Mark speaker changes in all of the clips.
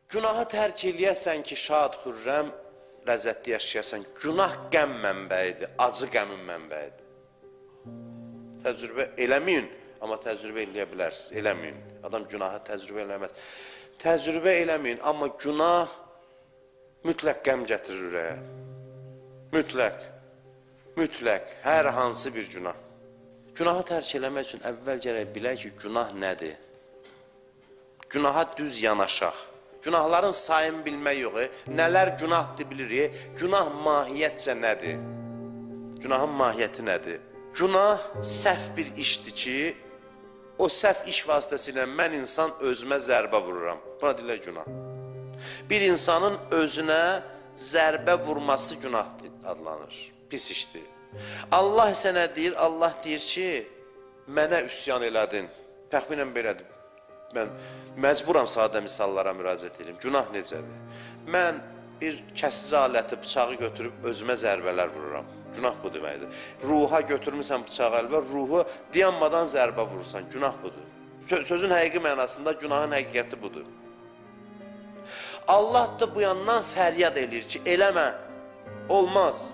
Speaker 1: Günahı tərk eləyəsən ki, şad, xürrəm, ləzzətli yaşayasan. Günah qəm mənbəyidir, acı qəmin mənbəyidir. Təcrübə eləməyin, amma təcrübə eləyə bilərsiniz. Eləməyin. Adam günahı təcrübə eləməz. Təcrübə eləməyin, amma günah mütləq qəm gətirir ürəyə. Mütləq. Mütləq. Hər hansı bir günah. Günahı tərk eləmək üçün əvvəl gərək bilək ki, günah nədir? Günaha düz yanaşaq. Günahların sayını bilmək yox. Nələr günahdır bilirik. Günah mahiyyətcə nədir? Günahın mahiyyəti nədir? Günah səhv bir işdir ki, o səhv iş vasitəsilə mən insan özümə zərbə vururam. Buna deyirlər günah. Bir insanın özünə zərbə vurması günah adlanır. Pis işdir. Allah isə nə deyir? Allah deyir ki, mənə üsyan elədin. Təxminən belədir. Mən məcburam sadə misallara müraciət edeyim. Günah necədir? Mən bir kəsici aləti, bıçağı götürüb özümə zərbələr vururam. Günah bu deməkdir. Ruha götürmüsən bıçağı əlvə, ruhu dayanmadan zərbə vurursan. Günah budur. Sözün həqiqi mənasında günahın həqiqəti budur. Allah da bu yandan fəryad eləyir ki, eləmə, olmaz.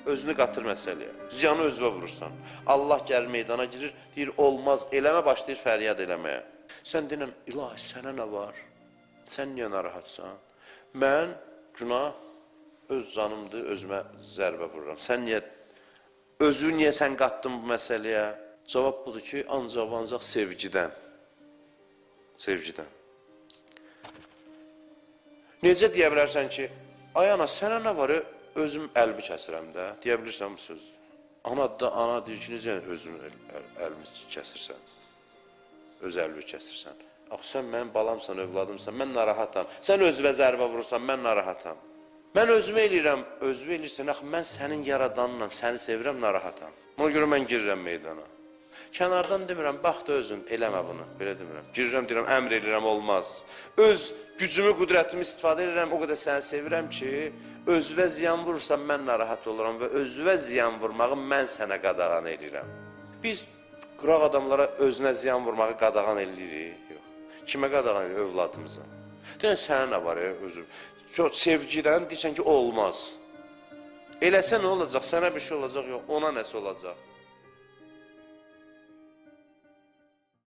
Speaker 1: Özünü qatır məsələyə. Ziyanı özünə vurursan. Allah gəlir meydana girir, deyir, olmaz, eləmə, başlayır fəryad eləməyə. Sən deyirsən, ilahi, sənə nə var? Sən niyə narahatsan? Mən günah öz canımdır, özümə zərbə vururam. Sən niyə, özü niyə sən qatdın bu məsələyə? Cavab budur ki, ancaq və ancaq sevgidən. Sevgidən. Necə deyə bilərsən ki, ay ana, sənə nə var, özüm əlimi kəsirəm də, deyə bilirsən bu sözü. Ana da, ana deyir ki, necə özüm əlimi kəsirsən? Öz əlini kəsirsən. Axı sən mənim balamsan, övladımsan, mən narahatam. Sən özünə zərbə vurursan, mən narahatam. Mən özümü eləyirəm, özünü eləyirsən, axı mən sənin yaradanınam, səni sevirəm, narahatam. Ona görə mən girirəm meydana. Kənardan demirəm, bax da özün, eləmə bunu, belə demirəm. Girirəm, deyirəm, əmr eləyirəm, olmaz. Öz gücümü, qüdrətimi istifadə edirəm, o qədər səni sevirəm ki, özünə ziyan vurursan, mən narahat oluram və özünə ziyan vurmağı mən sənə qadağan eləyirəm. Biz qıraq adamlara özünə ziyan vurmağı qadağan eləyirik? Yox. Kimə qadağan eləyirik? Övladımıza. Deyirəm, sənə nə var, özüm? Çox sevgidən deyirsən ki, olmaz. Eləsə nə olacaq? Sənə bir şey olacaq, yox, ona nəsə olacaq.